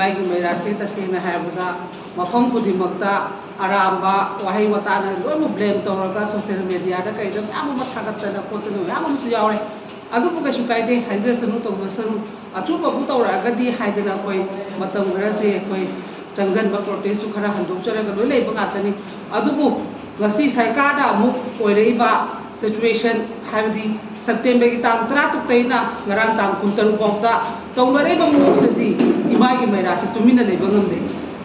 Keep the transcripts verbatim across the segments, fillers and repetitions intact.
ꯑꯩꯒꯤ ꯃꯩꯔꯥꯁꯦ ꯇꯁꯦꯡꯅ ꯍꯥꯏꯔꯕꯗ ꯃꯐꯝ ꯈꯨꯗꯤꯡꯃꯛꯇ ꯑꯔꯥꯟꯕ ꯋꯥꯍꯩ ꯋꯥꯇꯥꯅ ꯂꯣꯏꯅꯃꯛ ꯕ꯭ꯂꯦꯝ ꯇꯧꯔꯒ ꯁꯣꯁꯤꯌꯦꯜ ꯃꯦꯗꯤꯌꯥꯗ ꯀꯩꯗ ꯃꯌꯥꯝ ꯑꯃ ꯊꯥꯒꯠꯇꯅ ꯈꯣꯠꯇꯅ ꯃꯌꯥꯝ ꯑꯃꯁꯨ ꯌꯥꯎꯔꯦ꯫ ꯑꯗꯨꯕꯨ ꯀꯩꯁꯨ ꯀꯥꯏꯗꯦ, ꯍꯥꯏꯖꯁꯅꯨ, ꯇꯧꯖꯁꯅꯨ꯫ ꯑꯆꯨꯝꯕꯕꯨ ꯇꯧꯔꯛꯑꯒꯗꯤ ꯍꯥꯏꯗꯅ ꯑꯩꯈꯣꯏ ꯃꯇꯝ ꯈꯔꯁꯦ ꯑꯩꯈꯣꯏ ꯆꯪꯁꯤꯟꯕ, ꯄ꯭ꯔꯣꯇꯦꯁꯁꯨ ꯈꯔ ꯍꯟꯗꯣꯛꯆꯔꯒ ꯂꯣꯏ ꯂꯩꯕ ꯉꯥꯛꯇꯅꯤ꯫ ꯑꯗꯨꯕꯨ ꯉꯁꯤ ꯁꯔꯀꯥꯔꯅ ꯑꯃꯨꯛ ꯑꯣꯏꯔꯛꯏꯕ ꯁꯤꯆꯨꯋꯦꯁꯟ, ꯍꯥꯏꯕꯗꯤ ꯁꯦꯞꯇꯦꯝꯕꯔꯒꯤ ꯇꯥꯡ ꯇꯔꯥꯇꯔꯨꯛꯇꯩꯅ ꯉꯔꯥꯡ ꯇꯥꯡ ꯀꯨꯟꯇꯔꯨꯛ ꯐꯥꯎꯗ ꯇꯧꯅꯔꯛꯏꯕ ꯃꯑꯣꯡꯁꯤꯗꯤ ꯏꯃꯥꯒꯤ ꯃꯩꯔꯥꯁꯤ ꯇꯨꯃꯤꯟꯅ ꯂꯩꯕ ꯉꯝꯗꯦ꯫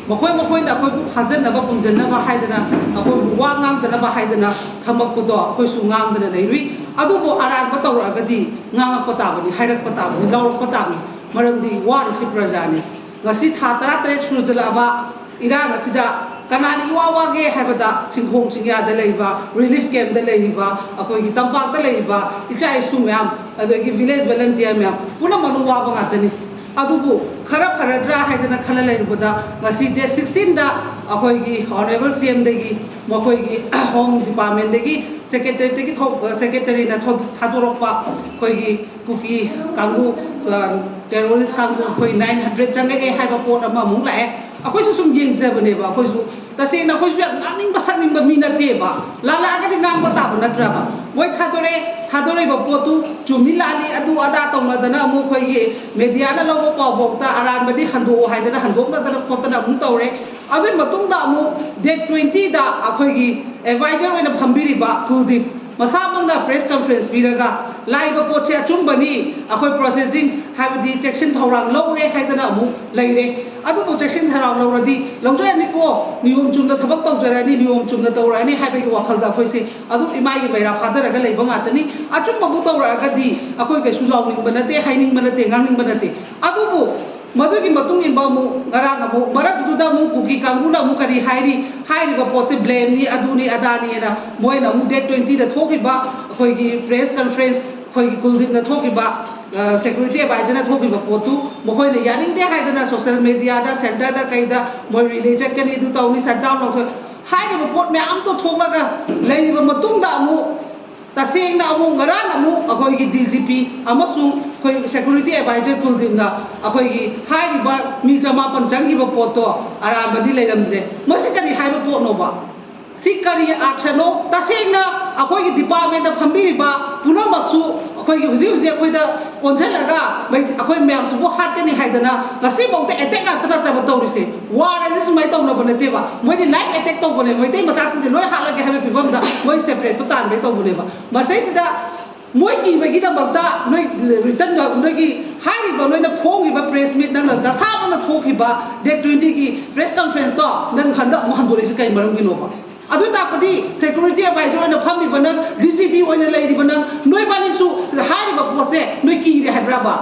ꯃꯈꯣꯏ ꯃꯈꯣꯏꯅ ꯑꯩꯈꯣꯏꯕꯨ ꯐꯥꯖꯟꯅꯕ ꯄꯨꯟꯁꯤꯟꯅꯕ ꯍꯥꯏꯗꯅ, ꯑꯩꯈꯣꯏꯕꯨ ꯋꯥ ꯉꯥꯡꯗꯅꯕ ꯍꯥꯏꯗꯅ ꯊꯝꯃꯛꯄꯗꯣ ꯑꯩꯈꯣꯏꯁꯨ ꯉꯥꯡꯗꯅ ꯂꯩꯔꯨꯏ꯫ ꯑꯗꯨꯕꯨ ꯑꯔꯥꯟꯕ ꯇꯧꯔꯛꯑꯒꯗꯤ ꯉꯥꯡꯉꯛꯄ ꯇꯥꯕꯅꯤ, ꯍꯥꯏꯔꯛꯄ ꯇꯥꯕꯅꯤ, ꯂꯥꯎꯔꯛꯄ ꯇꯥꯕꯅꯤ꯫ ꯃꯔꯝꯗꯤ ꯋꯥꯔꯤꯁꯤ ꯄ꯭ꯔꯖꯥꯅꯤ꯫ ꯉꯁꯤ ꯊꯥ ꯇꯔꯥꯇꯔꯦꯠ ꯁꯨꯖꯜꯂꯛꯑꯕ ꯏꯔꯥꯡ ꯑꯁꯤꯗ ꯀꯅꯥꯅ ꯏꯋꯥ ꯋꯥꯒꯦ ꯍꯥꯏꯕꯗ ꯆꯤꯡꯈꯣꯡ ꯆꯤꯡꯌꯥꯗ ꯂꯩꯔꯤꯕ, ꯔꯤꯂꯤꯐ ꯀꯦꯝꯞꯇ ꯂꯩꯔꯤꯕ, ꯑꯩꯈꯣꯏꯒꯤ ꯇꯝꯄꯥꯛꯇ ꯂꯩꯔꯤꯕ ꯏꯆꯥ ꯏꯁꯨ ꯃꯌꯥꯝ, ꯑꯗꯒꯤ ꯚꯤꯂꯦꯖ ꯚꯣꯂꯟꯇꯤꯌꯔ ꯃꯌꯥꯝ ꯄꯨꯝꯅꯃꯛꯅ ꯋꯥꯕ ꯉꯥꯛꯇꯅꯤ꯫ ꯑꯗꯨꯕꯨ ꯈꯔ ꯐꯔꯗ꯭ꯔꯥ ꯍꯥꯏꯗꯅ ꯈꯜꯂ ꯂꯩꯔꯨꯕꯗ ꯉꯁꯤ ꯗꯦꯠ ꯁꯤꯛꯁꯇꯤꯟꯗ ꯑꯩꯈꯣꯏꯒꯤ ꯑꯣꯅꯔꯦꯕꯜ ꯁꯤ ꯑꯦꯝꯗꯒꯤ, ꯃꯈꯣꯏꯒꯤ ꯍꯣꯝ ꯗꯤꯄꯥꯔꯠꯃꯦꯟꯗꯒꯤ ꯁꯦꯀ꯭ꯔꯦꯇꯔꯤꯗꯒꯤ ꯊꯣꯛ-, ꯁꯦꯀ꯭ꯔꯦꯇꯔꯤꯅ ꯊꯣꯛ-, ꯊꯥꯗꯣꯔꯛꯄ ꯑꯩꯈꯣꯏꯒꯤ ꯀꯨꯀꯤ ꯀꯥꯡꯕꯨ, ꯑ, ꯇꯦꯔꯣꯔꯤꯁ ꯀꯥꯡꯕꯨ ꯑꯩꯈꯣꯏ ꯅꯥꯏꯟ ꯍꯟꯗ꯭ꯔꯦꯠ ꯆꯪꯉꯛꯑꯦ ꯍꯥꯏꯕ ꯄꯣꯠ ꯑꯃ ꯑꯃꯨꯛ ꯂꯥꯛꯑꯦ꯫ ꯑꯩꯈꯣꯏꯁꯨ ꯁꯨꯝ ꯌꯦꯡꯖꯕꯅꯦꯕ꯫ ꯑꯩꯈꯣꯏꯁꯨ ꯇꯁꯦꯡꯅ ꯑꯩꯈꯣꯏꯁꯨ ꯌꯥꯝ ꯉꯥꯡꯅꯤꯡꯕ ꯁꯛꯅꯤꯡꯕ ꯃꯤ ꯅꯠꯇꯦꯕ꯫ ꯂꯥꯜꯂꯛꯑꯒꯗꯤ ꯉꯥꯡꯕ ꯇꯥꯕ ꯅꯠꯇ꯭ꯔꯕ? ꯃꯣꯏ ꯊꯥꯗꯣꯔꯛꯑꯦ, ꯊꯥꯗꯣꯔꯛꯏꯕ ꯄꯣꯠꯇꯨ ꯆꯨꯝꯃꯤ ꯂꯥꯜꯂꯤ ꯑꯗꯨ ꯑꯗꯥ ꯇꯧꯅꯗꯅ ꯑꯃꯨꯛ ꯑꯩꯈꯣꯏꯒꯤ ꯃꯦꯗꯤꯌꯥꯅ ꯂꯧꯕ ꯄꯥꯎꯐꯥꯎꯗ ꯑꯔꯥꯟꯕꯗꯤ ꯍꯟꯗꯣꯛꯑꯣ ꯍꯥꯏꯗꯅ ꯍꯟꯗꯣꯛꯅꯗꯅ ꯈꯣꯠꯇꯅ ꯑꯃꯨꯛ ꯇꯧꯔꯦ꯫ ꯑꯗꯨꯒꯤ ꯃꯇꯨꯡꯗ ꯑꯃꯨꯛ ꯗꯦꯠ ꯇ꯭ꯋꯦꯟꯇꯤꯗ ꯑꯩꯈꯣꯏꯒꯤ ꯑꯦꯗꯚꯥꯏꯖꯔ ꯑꯣꯏꯅ ꯐꯝꯕꯤꯔꯤꯕ ꯀꯨꯜꯗꯤꯞ ꯃꯁꯥꯃꯛꯅ ꯄ꯭ꯔꯦꯁ ꯀꯟꯐꯔꯦꯟꯁ ꯄꯤꯔꯒ ꯂꯥꯛꯏꯕ ꯄꯣꯠꯁꯦ ꯑꯆꯨꯝꯕꯅꯤ, ꯑꯩꯈꯣꯏ ꯄ꯭ꯔꯣꯁꯦꯁꯤꯡ ꯍꯥꯏꯕꯗꯤ ꯆꯦꯛꯁꯤꯟ ꯊꯧꯔꯥꯡ ꯂꯧꯔꯦ ꯍꯥꯏꯗꯅ ꯑꯃꯨꯛ ꯂꯩꯔꯦ꯫ ꯑꯗꯨꯕꯨ ꯆꯦꯛꯁꯤꯟ ꯊꯧꯔꯥꯡ ꯂꯧꯔꯗꯤ ꯂꯧꯖꯔꯅꯤꯀꯣ, ꯅꯤꯌꯣꯝ ꯆꯨꯝꯅ ꯊꯕꯛ ꯇꯧꯖꯔꯅꯤ, ꯅꯤꯌꯣꯝ ꯆꯨꯝꯅ ꯇꯧꯔꯛꯑꯅꯤ ꯍꯥꯏꯕꯒꯤ ꯋꯥꯈꯜꯗ ꯑꯩꯈꯣꯏꯁꯦ ꯑꯗꯨꯝ ꯏꯃꯥꯒꯤ ꯃꯩꯔꯥ ꯐꯥꯊꯔꯒ ꯂꯩꯕ ꯉꯥꯛꯇꯅꯤ꯫ ꯑꯆꯨꯝꯕꯕꯨ ꯇꯧꯔꯛꯑꯒꯗꯤ ꯑꯩꯈꯣꯏ ꯀꯩꯁꯨ ꯂꯥꯎꯅꯤꯡꯕ ꯅꯠꯇꯦ, ꯍꯥꯏꯅꯤꯡꯕ ꯅꯠꯇꯦ, ꯉꯥꯡꯅꯤꯡꯕ ꯅꯠꯇꯦ꯫ ꯑꯗꯨꯕꯨ ꯃꯗꯨꯒꯤ ꯃꯇꯨꯡ ꯏꯟꯕ ꯑꯃꯨꯛ ꯉꯔꯥꯡ ꯑꯃꯨꯛ ꯃꯔꯛꯇꯨꯗ ꯑꯃꯨꯛ ꯀꯨꯀꯤ ꯀꯥꯡꯕꯨꯅ ꯑꯃꯨꯛ ꯀꯔꯤ ꯍꯥꯏꯔꯤ, ꯍꯥꯏꯔꯤꯕ ꯄꯣꯠꯁꯦ ꯕ꯭ꯂꯦꯝꯅꯤ, ꯑꯗꯨꯅꯤ ꯑꯗꯥꯅꯤꯅ ꯃꯣꯏꯅ ꯑꯃꯨꯛ ꯗꯦꯠ ꯇ꯭ꯋꯦꯟꯇꯤꯗ ꯊꯣꯛꯈꯤꯕ ꯑꯩꯈꯣꯏꯒꯤ ꯄ꯭ꯔꯦꯁ ꯀꯟꯐꯔꯦꯟꯁ, ꯑꯩꯈꯣꯏꯒꯤ ꯀꯨꯜꯗꯤꯞꯅ ꯊꯣꯛꯈꯤꯕ, ꯑ, ꯁꯦꯀ꯭ꯌꯨꯔꯤꯇꯤ ꯑꯦꯗꯚꯥꯏꯖꯔꯅ ꯊꯣꯛꯈꯤꯕ ꯄꯣꯠꯇꯨ ꯃꯈꯣꯏꯅ ꯌꯥꯅꯤꯡꯗꯦ ꯍꯥꯏꯗꯅ ꯁꯣꯁꯤꯌꯦꯜ ꯃꯦꯗꯤꯌꯥꯗ, ꯁꯦꯟꯇꯔꯗ ꯀꯩꯗ ꯃꯣꯏ ꯔꯤꯂꯦ ꯆꯠꯀꯅꯤ, ꯑꯗꯨ ꯇꯧꯅꯤ, ꯁꯠ ꯗꯥꯎꯟ ꯂꯧꯊꯣꯛ ꯍꯥꯏꯔꯤꯕ ꯄꯣꯠ ꯃꯌꯥꯝꯗꯣ ꯊꯣꯛꯂꯒ ꯂꯩꯔꯕ ꯃꯇꯨꯡꯗ ꯑꯃꯨꯛ ꯇꯁꯦꯡꯅ ꯑꯃꯨꯛ ꯉꯔꯥꯡ ꯑꯃꯨꯛ ꯑꯩꯈꯣꯏꯒꯤ ꯗꯤ ꯖꯤ ꯄꯤ ꯑꯃꯁꯨꯡ ꯑꯩꯈꯣꯏ ꯁꯦꯀ꯭ꯌꯨꯔꯤꯇꯤ ꯑꯦꯗꯚꯥꯏꯖꯔ ꯀꯨꯜꯗꯤꯞꯅ ꯑꯩꯈꯣꯏꯒꯤ ꯍꯥꯏꯔꯤꯕ ꯃꯤ ꯆꯃꯥꯄꯟ ꯆꯪꯈꯤꯕ ꯄꯣꯠꯇꯣ ꯑꯔꯥꯟꯕꯗꯤ ꯂꯩꯔꯝꯗ꯭ꯔꯦ꯫ ꯃꯁꯤ ꯀꯔꯤ ꯍꯥꯏꯕ ꯄꯣꯠꯅꯣꯕ? ꯁꯤ ꯀꯔꯤ ꯑꯥꯔꯊꯅꯣ? ꯇꯁꯦꯡꯅ ꯑꯩꯈꯣꯏꯒꯤ ꯗꯤꯄꯥꯔꯠꯃꯦꯟꯗ ꯐꯝꯕꯤꯔꯤꯕ ꯄꯨꯝꯅꯃꯛꯁꯨ ꯑꯩꯈꯣꯏꯒꯤ ꯍꯧꯖꯤꯛ ꯍꯧꯖꯤꯛ ꯑꯩꯈꯣꯏꯗ ꯑꯣꯟꯁꯤꯜꯂꯒ ꯑꯩꯈꯣꯏ ꯃꯌꯥꯝꯁꯤꯕꯨ ꯍꯥꯠꯀꯅꯤ ꯍꯥꯏꯗꯅ ꯉꯁꯤꯐꯥꯎꯗ ꯑꯦꯇꯦꯛ ꯉꯥꯛꯇ ꯅꯠꯇ꯭ꯔꯕ ꯇꯧꯔꯤꯁꯦ꯫ ꯋꯥꯔ ꯑꯁꯤ ꯁꯨꯃꯥꯏꯅ ꯇꯧꯅꯕ ꯅꯠꯇꯦꯕ꯫ ꯃꯣꯏꯗꯤ ꯂꯥꯏꯐ ꯑꯦꯇꯦꯛ ꯇꯧꯕꯅꯦ꯫ ꯃꯩꯇꯩ ꯃꯆꯥꯁꯤꯡꯁꯦ ꯂꯣꯏ ꯍꯥꯠꯂꯒꯦ ꯍꯥꯏꯕ ꯐꯤꯕꯝꯗ ꯃꯣꯏ ꯁꯦꯄꯔꯦꯠꯇꯣ ꯇꯥꯟꯕꯩ ꯇꯧꯕꯅꯦꯕ꯫ ꯃꯁꯤꯁꯤꯗ ꯃꯣꯏ ꯀꯤꯕꯒꯤꯗꯃꯛꯇ ꯅꯣꯏ ꯔꯤꯇꯟ, ꯅꯣꯏꯒꯤ ꯍꯥꯏꯔꯤꯕ ꯅꯣꯏꯅ ꯐꯣꯡꯉꯤꯕ ꯄ꯭ꯔꯦꯁ ꯃꯤꯠ, ꯅꯪꯅ ꯅꯁꯥꯃꯛꯅ ꯊꯣꯛꯈꯤꯕ ꯗꯦꯠ ꯇ꯭ꯋꯦꯟꯇꯤꯒꯤ ꯄ꯭ꯔꯦꯁ ꯀꯟꯐꯔꯦꯟꯁꯇꯣ ꯅꯪ ꯍꯟꯗꯛ ꯑꯃꯨꯛ ꯍꯟꯗꯣꯔꯛꯏꯁꯦ ꯀꯩ ꯃꯔꯝꯒꯤꯅꯣꯕ? ꯑꯗꯨ ꯇꯥꯛꯄꯗꯤ ꯁꯦꯀ꯭ꯌꯨꯔꯤꯇꯤ ꯑꯦꯗꯚꯥꯏꯖꯔ ꯑꯣꯏꯅ ꯐꯝꯃꯤꯕ ꯅꯪ, ꯗꯤ ꯖꯤ ꯄꯤ ꯑꯣꯏꯅ ꯂꯩꯔꯤꯕ ꯅꯪ, ꯅꯣꯏꯕꯥꯅꯤꯁꯨ ꯍꯥꯏꯔꯤꯕ ꯄꯣꯠꯁꯦ ꯅꯣꯏ ꯀꯤꯔꯦ ꯍꯥꯏꯕ꯭ꯔꯕ?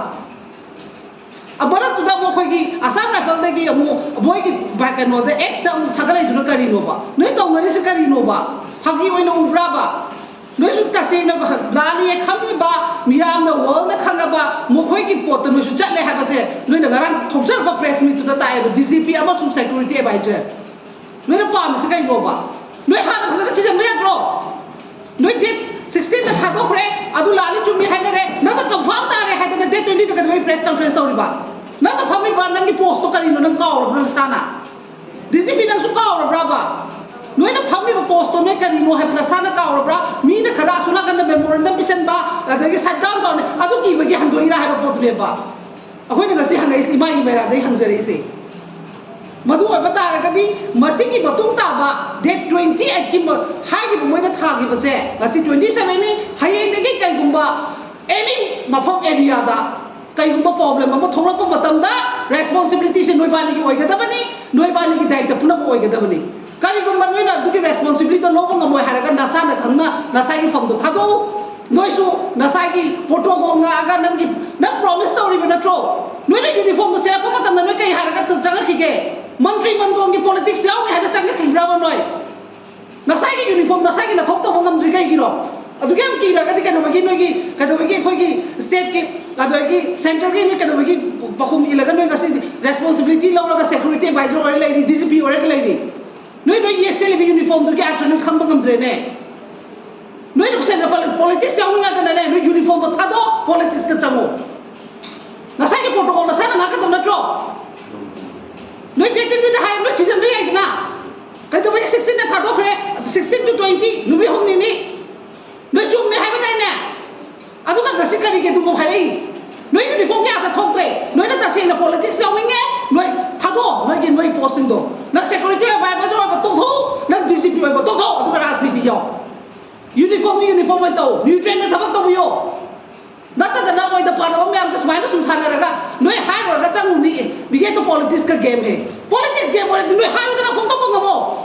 ꯃꯔꯛꯇꯨꯗ ꯑꯃꯨꯛ ꯑꯩꯈꯣꯏꯒꯤ ꯑꯁꯥꯝ ꯔꯥꯏꯐꯜꯗꯒꯤ ꯑꯃꯨꯛ ꯃꯣꯏꯒꯤ ꯀꯩꯅꯣꯗ ꯑꯦꯛꯁꯇ ꯑꯃꯨꯛ ꯊꯥꯒꯠꯂꯛꯏꯗꯨꯅ ꯀꯔꯤꯅꯣꯕ? ꯅꯣꯏ ꯇꯧꯅꯔꯤꯁꯦ ꯀꯔꯤꯅꯣꯕ? ꯐꯥꯒꯤ ꯑꯣꯏꯅ ꯎꯕ꯭ꯔꯥꯕ? ꯅꯣꯏꯁꯨ ꯇꯁꯦꯡꯅ ꯂꯥꯜꯂꯤꯌꯦ ꯈꯪꯉꯤꯕ, ꯃꯤꯌꯥꯝꯅ ꯋꯥꯔꯜꯗ ꯈꯪꯉꯕ ꯃꯈꯣꯏꯒꯤ ꯄꯣꯠꯇ ꯅꯣꯏꯁꯨ ꯆꯠꯂꯦ ꯍꯥꯏꯕꯁꯦ ꯅꯣꯏꯅ ꯉꯔꯥꯡ ꯊꯣꯛꯆꯔꯛꯄ ꯄ꯭ꯔꯦꯁ ꯃꯤꯠꯇꯨꯗ ꯇꯥꯛꯑꯦꯕ, ꯗꯤ ꯖꯤ ꯄꯤ ꯑꯃꯁꯨꯡ ꯁꯦꯀ꯭ꯌꯨꯔꯤꯇꯤ ꯑꯦꯗꯚꯥꯏꯖꯔ꯫ ꯅꯣꯏꯅ ꯄꯥꯝꯃꯤꯁꯤ ꯀꯩꯅꯣꯕ? ꯅꯣꯏ ꯍꯥꯟꯅ ꯐꯖꯅ ꯊꯤꯖꯤꯟꯕ ꯌꯥꯗ꯭ꯔꯣ? ꯅꯣꯏ ꯗꯦꯠ ꯁꯤꯛꯁꯇꯤꯟꯗ ꯊꯥꯗꯣꯛꯈ꯭ꯔꯦ, ꯑꯗꯨ ꯂꯥꯜꯂꯤ ꯆꯨꯝꯃꯤ ꯍꯥꯏꯅꯔꯦ, ꯅꯪꯅ ꯀꯟꯐꯥꯔꯝ ꯇꯥꯔꯦ ꯍꯥꯏꯗꯅ ꯗꯦꯠ ꯇ꯭ꯋꯦꯟꯇꯤꯗ ꯀꯩꯗꯧꯕꯩ ꯄ꯭ꯔꯦꯁ ꯀꯟꯐꯔꯦꯟꯁ ꯇꯧꯔꯤꯕ? ꯅꯪꯅ ꯐꯝꯃꯤꯕ ꯅꯪꯒꯤ ꯄꯣꯁꯇꯣ ꯀꯔꯤꯅꯣ ꯅꯪ ꯀꯥꯎꯔꯕ꯭ꯔꯣ ꯅꯁꯥꯅ? ꯗꯤ ꯖꯤ ꯄꯤ ꯅꯪꯁꯨ ꯀꯥꯎꯔꯕ꯭ꯔꯕ? ꯅꯣꯏꯅ ꯐꯝꯃꯤꯕ ꯄꯣꯁꯇꯣ ꯅꯣꯏ ꯀꯔꯤꯅꯣ ꯍꯥꯏꯕ ꯅꯁꯥꯅ ꯀꯥꯎꯔꯕ꯭ꯔꯥ? ꯃꯤꯅ ꯈꯔ ꯑꯁꯣꯝ ꯅꯥꯀꯟꯗ ꯃꯦꯃꯣꯔꯦꯟꯗꯝ ꯄꯤꯁꯟꯕ, ꯑꯗꯒꯤ ꯁꯠ ꯗꯥꯎꯟ ꯇꯧꯔꯅꯤ, ꯑꯗꯨ ꯀꯤꯕꯒꯤ ꯍꯟꯗꯣꯛꯏꯔꯥ ꯍꯥꯏꯕ ꯄꯣꯠꯇꯨꯅꯦꯕ꯫ ꯑꯩꯈꯣꯏꯅ ꯉꯁꯤ ꯍꯪꯉꯛꯏꯁꯦ, ꯏꯃꯥ ꯏꯕꯦꯔꯥꯗꯩ ꯍꯪꯖꯔꯛꯏꯁꯦ꯫ ꯃꯗꯨ ꯑꯣꯏꯕ ꯇꯥꯔꯒꯗꯤ ꯃꯁꯤꯒꯤ ꯃꯇꯨꯡ ꯇꯥꯕ ꯗꯦꯠ ꯇ꯭ꯋꯦꯟꯇꯤ ꯑꯩꯠꯀꯤ ꯍꯥꯏꯔꯤꯕ ꯃꯣꯏꯅ ꯊꯥꯈꯤꯕꯁꯦ, ꯉꯁꯤ ꯇ꯭ꯋꯦꯟꯇꯤ ꯁꯚꯦꯟꯅꯤ, ꯍꯌꯦꯡꯗꯒꯤ ꯀꯩꯒꯨꯝꯕ ꯑꯦꯅꯤ ꯃꯐꯝ ꯑꯦꯔꯤꯌꯥꯗ ꯀꯩꯒꯨꯝꯕ ꯄ꯭ꯔꯣꯕ꯭ꯂꯦꯝ ꯑꯃ ꯊꯣꯛꯂꯛꯄ ꯃꯇꯝꯗ ꯔꯦꯁꯄꯣꯟꯁꯤꯕꯤꯂꯤꯇꯤꯁꯦ ꯅꯣꯏꯕꯥꯅꯤꯒꯤ ꯑꯣꯏꯒꯗꯕꯅꯤ, ꯅꯣꯏꯕꯥꯅꯤꯒꯤ ꯗꯥꯏꯇ ꯄꯨꯝꯅꯃꯛ ꯑꯣꯏꯒꯗꯕꯅꯤ꯫ ꯀꯔꯤꯒꯨꯝꯕ ꯅꯣꯏꯅ ꯑꯗꯨꯒꯤ ꯔꯦꯁꯄꯣꯟꯁꯤꯕꯤꯂꯤꯇꯤꯗꯣ ꯂꯧꯕ ꯉꯝꯃꯣꯏ ꯍꯥꯏꯔꯒ ꯅꯁꯥꯅ ꯈꯪꯅ ꯅꯁꯥꯒꯤ ꯐꯝꯗꯣ ꯊꯥꯗꯣꯛꯎ꯫ ꯅꯣꯏꯁꯨ ꯅꯁꯥꯒꯤ ꯄ꯭ꯔꯣꯇꯣꯀꯣꯜ ꯉꯥꯛꯑꯒ ꯅꯪꯒꯤ, ꯅꯪ ꯄ꯭ꯔꯣꯃꯤꯁ ꯇꯧꯔꯤꯕ ꯅꯠꯇ꯭ꯔꯣ? ꯅꯣꯏꯅ ꯌꯨꯅꯤꯐꯣꯔꯝꯗꯣ ꯁꯦꯠꯂꯛꯄ ꯃꯇꯝꯗ ꯅꯣꯏ ꯀꯩ ꯍꯥꯏꯔꯒ ꯆꯪꯉꯛꯈꯤꯒꯦ? ꯃꯟꯇ꯭ꯔꯤ ꯃꯟꯗꯣꯟꯒꯤ ꯄꯣꯂꯤꯇꯤꯛꯁ ꯌꯥꯎꯅꯤ ꯍꯥꯏꯅ ꯆꯪꯉꯛꯈꯤꯕ꯭ꯔꯕ ꯅꯣꯏ? ꯅꯁꯥꯒꯤ ꯌꯨꯅꯤꯐꯣꯔꯝ ꯅꯁꯥꯒꯤ ꯅꯊꯧ ꯇꯧꯕ ꯉꯝꯗ꯭ꯔꯤ ꯀꯩꯒꯤꯅꯣ? ꯑꯗꯨꯛ ꯌꯥꯝ ꯀꯤꯔꯒꯗꯤ ꯀꯩꯗꯧꯕꯒꯤ ꯅꯣꯏꯒꯤ, ꯀꯩꯗꯧꯕꯒꯤ ꯑꯩꯈꯣꯏꯒꯤ ꯁ꯭ꯇꯦꯠꯀꯤ, ꯑꯗꯨꯗꯒꯤ ꯁꯦꯟꯇ꯭ꯔꯦꯜꯒꯤ ꯅꯣꯏ ꯀꯩꯗꯧꯕꯒꯤ ꯄꯥꯎꯈꯨꯝ ꯏꯜꯂꯒ ꯅꯣꯏ ꯉꯁꯤꯗꯤ ꯔꯦꯁꯄꯣꯟꯁꯤꯕꯤꯂꯤꯇꯤ ꯂꯧꯔꯒ ꯁꯦꯀ꯭ꯌꯨꯔꯤꯇꯤ ꯑꯦꯗꯚꯥꯏꯖꯔ ꯑꯣꯏꯔ ꯂꯩꯔꯤ, ꯗꯤ ꯖꯤ ꯄꯤ ꯑꯣꯏꯔꯒ ꯂꯩꯔꯤ? ꯅꯣꯏ, ꯅꯣꯏ ꯌꯦꯠ ꯁꯦꯠꯂꯤꯕ ꯌꯨꯅꯤꯐꯣꯔꯝꯗꯨꯒꯤ ꯑꯥꯔꯊ ꯅꯣꯏ ꯈꯪꯕ ꯉꯝꯗ꯭ꯔꯦꯅꯦ꯫ ꯅꯣꯏꯅ ꯄꯣꯂꯤꯇꯤꯛꯁ ꯌꯥꯎꯅꯤꯡꯉꯒꯅꯅꯦ, ꯅꯣꯏ ꯌꯨꯅꯤꯐꯣꯔꯝꯗꯣ ꯊꯥꯗꯣꯛꯑꯣ, ꯄꯣꯂꯤꯇꯤꯛꯁꯀ ꯆꯪꯉꯣ꯫ ꯉꯁꯥꯏꯒꯤ ꯄ꯭ꯔꯣꯇꯣꯀꯣꯜ ꯅꯁꯥꯅ ꯉꯥꯛꯀꯗꯕ ꯅꯠꯇ꯭ꯔꯣ? ꯅꯣꯏ ꯗꯦꯠ ꯇꯦꯟꯗꯨꯗ ꯍꯥꯏ, ꯅꯣꯏ ꯊꯤꯖꯤꯟꯕ ꯌꯥꯏꯗꯅ꯫ ꯀꯩꯗꯧꯕꯒꯤ ꯁꯤꯛꯁꯇꯤꯟꯗ ꯊꯥꯗꯣꯛꯈ꯭ꯔꯦ? ꯁꯤꯛꯁꯇꯤꯟ ꯇꯨ ꯇ꯭ꯋꯦꯟꯇꯤ, ꯅꯨꯃꯤꯠ ꯍꯨꯝꯅꯤꯅꯤ꯫ ꯅꯣꯏ ꯆꯨꯝꯃꯦ ꯍꯥꯏꯕꯗꯥꯏꯅꯦ? ꯑꯗꯨꯒ ꯉꯁꯤ ꯀꯔꯤꯒꯤ ꯑꯗꯨꯕꯨ ꯍꯥꯏꯔꯛꯏ? ꯅꯣꯏ ꯌꯨꯅꯤꯐꯣꯔꯝꯒꯤ ꯑꯥꯗ ꯊꯣꯛꯇ꯭ꯔꯦ꯫ ꯅꯣꯏꯅ ꯇꯁꯦꯡꯅ ꯄꯣꯂꯤꯇꯤꯛꯁ ꯌꯥꯎꯅꯤꯡꯉꯦ, ꯅꯣꯏ ꯊꯥꯗꯣꯛꯑꯣ ꯅꯣꯏꯒꯤ, ꯅꯣꯏ ꯄꯣꯁꯁꯤꯡꯗꯣ꯫ ꯅꯪ ꯁꯦꯀ꯭ꯌꯨꯔꯤꯇꯤ ꯑꯣꯏꯕ ꯍꯥꯏꯕꯗꯨ ꯑꯣꯏꯕ ꯇꯣꯛꯊꯣꯛꯎ, ꯅꯪ ꯗꯤ ꯁꯤ ꯄꯤ ꯑꯣꯏꯕ ꯇꯣꯛꯊꯣꯛꯎ, ꯑꯗꯨꯒ ꯔꯥꯖꯅꯤꯇꯤ ꯌꯥꯎ꯫ ꯌꯨꯅꯤꯐꯣꯔꯝꯗꯤ ꯌꯨꯅꯤꯐꯣꯔꯝ ꯑꯣꯏꯅ ꯇꯧ, ꯅ꯭ꯌꯨꯇ꯭ꯔꯦꯜꯗ ꯊꯕꯛ ꯇꯧꯕꯤꯌꯣ꯫ ꯅꯠꯇꯗꯅ ꯑꯣꯏꯗ ꯄꯥꯗꯕ ꯃꯌꯥꯝꯁꯦ ꯁꯨꯃꯥꯏꯅ ꯁꯨꯝ ꯁꯥꯟꯅꯔꯒ ꯅꯣꯏ ꯍꯥꯏꯔꯨꯔꯒ ꯆꯪꯉꯨꯅꯤ꯫ ꯕꯤꯒꯦꯠꯇꯣ ꯄꯣꯂꯤꯇꯤꯛꯁꯀ ꯒꯦꯝ ꯍꯦ꯫ ꯄꯣꯂꯤꯇꯤꯛꯁ ꯒꯦꯝ ꯑꯣꯏꯔꯗꯤ ꯅꯣꯏ ꯍꯥꯏꯕꯗꯅ ꯐꯣꯡꯗꯣꯛꯄ ꯉꯝꯃꯣ꯫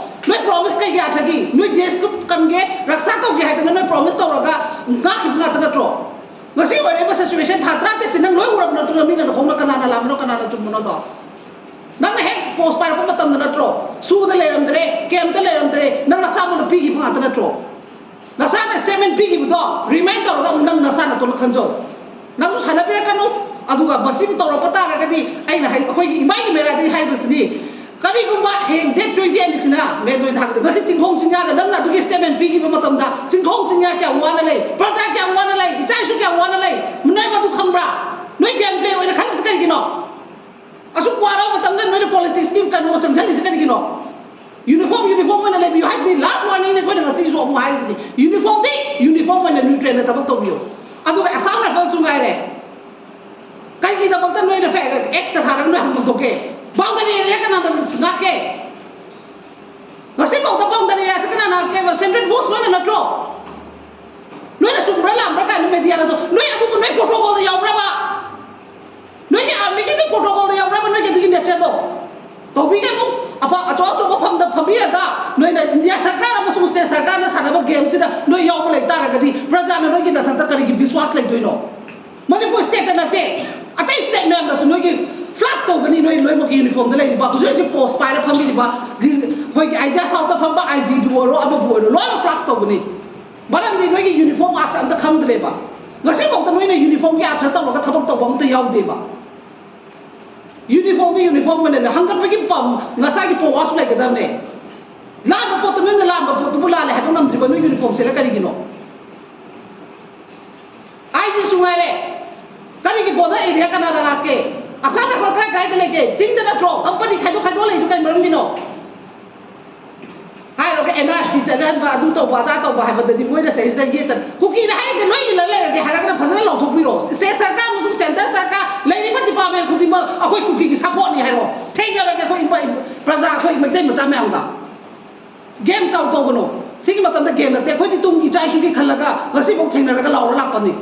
ꯅꯣꯏ ꯄ꯭ꯔꯣꯃꯤꯁ ꯀꯩꯒꯤ ꯑꯥꯔꯊꯒꯤ? ꯅꯣꯏ ꯗꯦꯁ ꯀꯟꯒꯦ, ꯔꯛꯁꯥ ꯇꯧꯒꯦ ꯍꯥꯏꯗꯅ ꯅꯣꯏ ꯄ꯭ꯔꯣꯃꯤꯁ ꯇꯧꯔꯒ ꯉꯥꯛꯈꯤꯕ ꯉꯥꯛꯇ ꯅꯠꯇ꯭ꯔꯣ? ꯉꯁꯤ ꯑꯣꯏꯔꯛꯏꯕ ꯁꯤꯆꯨꯋꯦꯁꯟ ꯊꯥ ꯇꯔꯥꯇꯔꯦꯠꯁꯦ ꯅꯪ ꯂꯣꯏ ꯎꯔꯕ ꯅꯠꯇ꯭ꯔꯣ? ꯃꯤꯅ ꯅꯈꯣꯡꯅ ꯀꯅꯥꯅ ꯂꯥꯟꯕꯅꯣ, ꯀꯅꯥꯅ ꯆꯨꯝꯕꯅꯣꯗꯣ? ꯅꯪꯅ ꯍꯦꯛ ꯄꯣꯁ ꯄꯥꯏꯔꯛꯄ ꯃꯇꯝꯗ ꯅꯠꯇ꯭ꯔꯣ? ꯁꯨꯗ ꯂꯩꯔꯝꯗ꯭ꯔꯦ, ꯀꯦꯝꯇ ꯂꯩꯔꯝꯗ꯭ꯔꯦ, ꯅꯪ ꯅꯁꯥꯃꯛꯅ ꯄꯤꯈꯤꯕ ꯉꯥꯛꯇ ꯅꯠꯇ꯭ꯔꯣ? ꯅꯁꯥꯅ ꯁ꯭ꯇꯦꯠꯃꯦꯟ ꯄꯤꯈꯤꯕꯗꯣ ꯔꯤꯃꯥꯏꯟ ꯇꯧꯔꯒ ꯑꯃꯨꯛ ꯅꯪ ꯅꯁꯥ ꯅꯇꯣꯟꯗ ꯈꯟꯖꯧ꯫ ꯅꯪꯁꯨ ꯁꯥꯟꯅꯕꯤꯔꯛꯀꯅꯨ꯫ ꯑꯗꯨꯒ ꯃꯁꯤꯃ ꯇꯧꯔꯛꯄ ꯇꯥꯔꯒꯗꯤ ꯑꯩꯅ ꯍꯥꯏ, ꯑꯩꯈꯣꯏꯒꯤ ꯏꯃꯥꯒꯤ ꯃꯦꯔꯥꯗꯒꯤ ꯍꯥꯏꯕꯁꯤꯗꯤ, ꯀꯔꯤꯒꯨꯝꯕ ꯍꯌꯦꯡ ꯗꯦꯠ ꯇ꯭ꯋꯦꯟꯇꯤ ꯑꯩꯠꯁꯤꯅ ꯃꯦ ꯇ꯭ꯋꯦꯟꯇꯤ ꯊꯥꯒꯗ ꯉꯁꯤ ꯆꯤꯡꯈꯣꯡ ꯆꯤꯡꯌꯥꯗ ꯅꯪꯅ ꯑꯗꯨꯒꯤ ꯁ꯭ꯇꯦꯠꯃꯦꯟ ꯄꯤꯈꯤꯕ ꯃꯇꯝꯗ ꯆꯤꯡꯈꯣꯡ ꯆꯤꯡꯌꯥ ꯀꯌꯥꯝ ꯋꯥꯅ ꯂꯩ, ꯄ꯭ꯔꯖꯥ ꯀꯌꯥꯝ ꯋꯥꯅ ꯂꯩ, ꯏꯆꯥ ꯏꯁꯨ ꯀꯌꯥꯝ ꯋꯥꯅ ꯂꯩ, ꯅꯣꯏ ꯃꯗꯨ ꯈꯪꯕ꯭ꯔꯥ? ꯅꯣꯏ ꯒꯦꯝ ꯄ꯭ꯂꯦ ꯑꯣꯏꯅ ꯈꯜꯂꯤꯁꯤ ꯀꯩꯒꯤꯅꯣ? ꯑꯁꯨꯛ ꯋꯥꯔꯕ ꯃꯇꯝꯗ ꯅꯣꯏꯅ ꯄꯣꯂꯤꯇꯤꯛꯁꯀꯤ ꯀꯩꯅꯣ ꯆꯪꯁꯤꯜꯂꯤꯁꯦ ꯀꯔꯤꯒꯤꯅꯣ? ꯌꯨꯅꯤꯐꯣꯔꯝ, ꯌꯨꯅꯤꯐꯣꯔꯝ ꯑꯣꯏꯅ ꯂꯩꯕꯤꯌꯨ ꯍꯥꯏꯁꯤꯅꯤ꯫ ꯂꯥꯁ ꯋꯥꯔꯅꯤꯡꯅꯤ ꯑꯩꯈꯣꯏꯅ ꯉꯁꯤꯒꯤꯁꯨ ꯑꯃꯨꯛ ꯍꯥꯏꯔꯤꯁꯤꯅꯤ꯫ ꯌꯨꯅꯤꯐꯣꯔꯝꯗꯤ ꯌꯨꯅꯤꯐꯣꯔꯝ ꯑꯣꯏꯅ ꯅ꯭ꯌꯨꯇ꯭ꯔꯦꯜꯗ ꯊꯕꯛ ꯇꯧꯕꯤꯌꯨ꯫ ꯑꯗꯨꯒ ꯑꯁꯥꯝ ꯔꯥꯏꯐꯜꯁꯨ ꯉꯥꯏꯔꯦ, ꯀꯩꯒꯤꯗꯃꯛꯇ ꯅꯣꯏꯅ ꯑꯦꯛꯁꯇ ꯊꯥꯔꯒ ꯅꯣꯏ ꯍꯟꯗꯣꯛꯀꯦ? ꯕꯥꯎꯟꯗꯔꯤ ꯑꯦꯔꯤꯌꯥ ꯀꯅꯥꯅ ꯉꯥꯛꯀꯦ? ꯉꯁꯤꯐꯥꯎꯗ ꯕꯥꯎꯟꯗꯔꯤ ꯑꯦꯔꯤꯌꯥꯁꯤ ꯀꯅꯥꯅ ꯉꯥꯛꯀꯦꯕ? ꯁꯦꯟꯇ꯭ꯔꯦꯜ ꯐꯣꯔꯁ ꯅꯣꯏꯅ ꯅꯠꯇ꯭ꯔꯣ? ꯅꯣꯏꯅ ꯆꯨꯝꯕ꯭ꯔꯥ ꯂꯥꯟꯕ꯭ꯔꯥ ꯀꯥꯏꯅ ꯃꯦꯗꯤꯌꯥꯗꯁꯨ ꯅꯣꯏ ꯑꯗꯨꯕꯨ ꯅꯣꯏ ꯄ꯭ꯔꯣꯇꯣꯀꯣꯜꯗ ꯌꯥꯎꯕ꯭ꯔꯕ? ꯅꯣꯏꯒꯤ ꯑꯥꯔꯃꯤꯒꯤ ꯅꯣꯏ ꯄ꯭ꯔꯣꯇꯣꯀꯣꯜꯗ ꯌꯥꯎꯕ꯭ꯔꯕ ꯅꯣꯏꯒꯤ ꯑꯗꯨꯒꯤ ꯅꯦꯆꯔꯗꯣ? ꯇꯧꯕꯤꯒꯅꯨ꯫ ꯑꯐ-, ꯑꯆꯧ ꯑꯆꯧꯕ ꯐꯝꯗ ꯐꯝꯕꯤꯔꯒ ꯅꯣꯏꯅ ꯏꯟꯗꯤꯌꯥ ꯁꯔꯀꯥꯔ ꯑꯃꯁꯨꯡ ꯁ꯭ꯇꯦꯠ ꯁꯔꯀꯥꯔꯅ ꯁꯥꯟꯅꯕ ꯒꯦꯝꯁꯤꯗ ꯅꯣꯏ ꯌꯥꯎꯕ ꯂꯩ ꯇꯥꯔꯒꯗꯤ ꯄ꯭ꯔꯖꯥꯅ ꯅꯣꯏꯒꯤ ꯅꯊꯛꯇ ꯀꯔꯤꯒꯤ ꯕꯤꯁ꯭ꯋꯥꯁ ꯂꯩꯗꯣꯏꯅꯣ? ꯃꯅꯤꯄꯨꯔ ꯁ꯭ꯇꯦꯠꯇ ꯅꯠꯇꯦ, ꯑꯇꯩ ꯁ꯭ꯇꯦꯠ ꯃꯌꯥꯝꯗꯁꯨ ꯅꯣꯏꯒꯤ ꯐ꯭ꯂꯥꯛꯁ ꯇꯧꯒꯅꯤ꯫ ꯅꯣꯏ ꯂꯣꯏꯅꯃꯛ ꯌꯨꯅꯤꯐꯣꯔꯝꯗ ꯂꯩꯔꯤꯕ, ꯍꯧꯖꯤꯛ ꯍꯧꯖꯤꯛ ꯄꯣꯁ ꯄꯥꯏꯔ ꯐꯝꯕꯤꯔꯤꯕ, ꯑꯩꯈꯣꯏꯒꯤ ꯑꯥꯏꯖꯤꯌꯥ ꯁꯥꯎꯠꯇ ꯐꯝꯕ ꯑꯥꯏ ꯖꯤꯕꯨ ꯑꯣꯏꯔꯣ, ꯑꯃꯕꯨ ꯑꯣꯏꯔꯣ, ꯂꯣꯏꯅ ꯐ꯭ꯂꯥꯛꯁ ꯇꯧꯒꯅꯤ꯫ ꯃꯔꯝꯗꯤ ꯅꯣꯏꯒꯤ ꯌꯨꯅꯤꯐꯣꯔꯝ ꯑꯥꯔꯠꯁ ꯑꯝꯇ ꯈꯪꯗ꯭ꯔꯦꯕ꯫ ꯉꯁꯤꯐꯥꯎꯗ ꯅꯣꯏꯅ ꯌꯨꯅꯤꯐꯣꯔꯝꯒꯤ ꯑꯥꯔꯊ ꯇꯧꯔꯒ ꯊꯕꯛ ꯇꯧꯕ ꯑꯝꯇ ꯌꯥꯎꯗꯦꯕ꯫ ꯌꯨꯅꯤꯐꯣꯔꯝꯗꯤ ꯌꯨꯅꯤꯐꯣꯔꯝ ꯑꯣꯏꯅ ꯍꯪꯒꯠꯄꯒꯤ ꯄꯝ-, ꯅꯁꯥꯒꯤ ꯄꯋꯥꯔꯁꯨ ꯂꯩꯒꯗꯕꯅꯦ꯫ ꯂꯥꯟꯕ ꯄꯣꯠꯇꯨ ꯅꯣꯏꯅ ꯂꯥꯟꯕ ꯄꯣꯠꯇꯨꯕꯨ ꯂꯥꯜꯂꯦ ꯍꯥꯏꯕ ꯉꯝꯗ꯭ꯔꯤꯕ ꯅꯣꯏ ꯌꯨꯅꯤꯐꯣꯔꯝ ꯁꯦꯠꯂ ꯀꯔꯤꯒꯤꯅꯣ? ꯁꯨ ꯉꯥꯏꯔꯦ꯫ ꯀꯔꯤꯒꯤ border area ꯀꯅꯥꯅ ꯂꯥꯛꯀꯦ? ꯑꯁꯥꯝ ꯔꯥꯏꯐꯜ ꯀꯗꯥꯏ ꯀꯗꯥꯏꯗ ꯂꯩꯒꯦ? ꯆꯤꯡꯗ ꯅꯠꯇ꯭ꯔꯣ? ꯀꯝꯄꯅꯤ ꯈꯥꯏꯗꯣꯛ ꯈꯥꯏꯗꯣꯛ ꯂꯩꯗꯨ ꯀꯩ ꯃꯔꯝꯒꯤꯅꯣ? ꯍꯥꯏꯔꯒ NRC ꯆꯠꯅꯍꯟꯕ, ꯑꯗꯨ ꯇꯧꯕ, ꯑꯗꯥ ꯇꯧꯕ ꯍꯥꯏꯕꯗꯗꯤ ꯃꯣꯏꯅ ꯁꯤꯗꯩꯁꯤꯗ ꯌꯦꯠꯇ ꯀꯨꯀꯤꯅ ꯍꯥꯏꯔꯤꯁꯦ ꯂꯣꯏ ꯏꯜꯂ ꯂꯩꯔꯒꯦ ꯍꯥꯏꯔꯒꯅ ꯐꯖꯅ ꯂꯧꯊꯣꯛꯄꯤꯔꯣ꯫ State ꯁꯔꯀꯥꯔ ꯑꯃꯁꯨꯡ centre ꯁꯔꯀꯥꯔ, ꯂꯩꯔꯤꯕ department ꯈꯨꯗꯤꯡꯃꯛ ꯑꯩꯈꯣꯏ ꯀꯨꯀꯤꯒꯤ support ꯅꯤ ꯍꯥꯏꯔꯣ꯫ ꯊꯦꯡꯅꯔꯒꯦ ꯑꯩꯈꯣꯏ ꯏꯃꯥ-, ꯄ꯭ꯔꯖꯥ, ꯑꯩꯈꯣꯏ ꯃꯩꯇꯩ ꯃꯆꯥ ꯃꯌꯥꯝꯒ꯫ Game ꯆꯥꯎ ꯇꯧꯒꯅꯣ꯫ ꯁꯤꯒꯤ ꯃꯇꯝꯗ game ꯅꯠꯇꯦ꯫ ꯑꯩꯈꯣꯏꯗꯤ ꯇꯨꯡꯒꯤ ꯏꯆꯥ ꯏꯁꯨꯒꯤ ꯈꯜꯂꯒ ꯉꯁꯤꯐꯥꯎ ꯊꯦꯡꯅꯔꯒ ꯂꯥꯎꯔ ꯂꯥꯛꯄꯅꯤ꯫